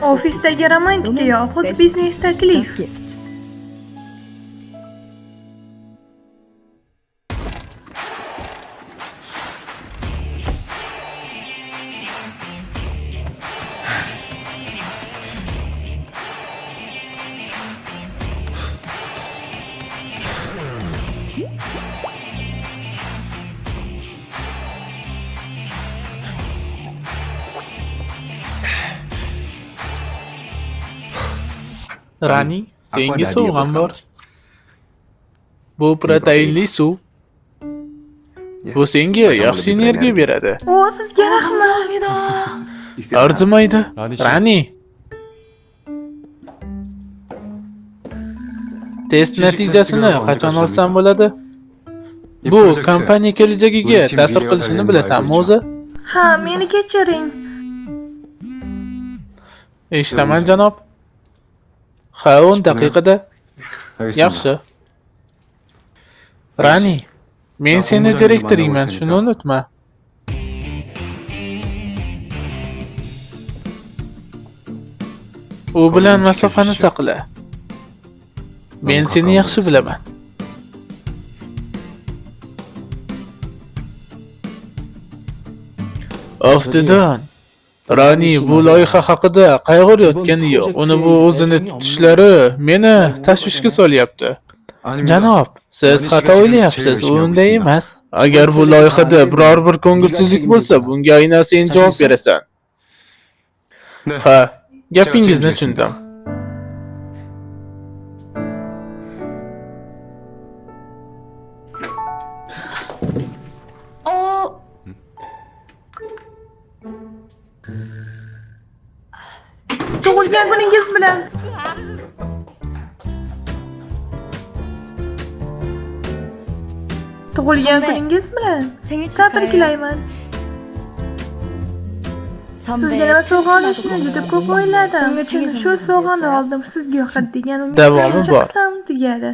Ofisdagi romantika yoxud biznes taklif. Rani, senga sovg'am bor. Bu proteinli suv. Bu senga yaxshi energiya beradi. O, sizga rahmat. Arzimaydi. Rani. Test natijasini qachon olsam bo'ladi? Bu kompaniya kelajagiga ta'sir qilishini bilasanmi o'zi? Ha, meni kechiring. Eshitaman, janob. Ha, 10 daqiqada. Yaxshi. Rani, men seni direktoringman, shuni unutma. U bilan masofani saqla. Men seni yaxshi bilaman. Aftidan, Rani bu loyiha haqida qayg'urayotgani yo'q. Uni bu o'zini tutishlari meni tashvishga solyapti. Janob, siz xato o'ylayapsiz, u unday emas. Agar bu loyihada biror bir ko'ngilsizlik bo'lsa, bunga aynan sen javob berasan. Ha, gapingizni tushundim. Tug'ilgan kuningiz bilan. Tug'ilgan kuningiz bilan. Tabriklayman. Sizga nima sovg'a olishni juda ko'p o'yladim. Shuning uchun shu sovg'ani oldim. Sizga yoqadi degan umidda Davomi bor. Chiqsam tugadi.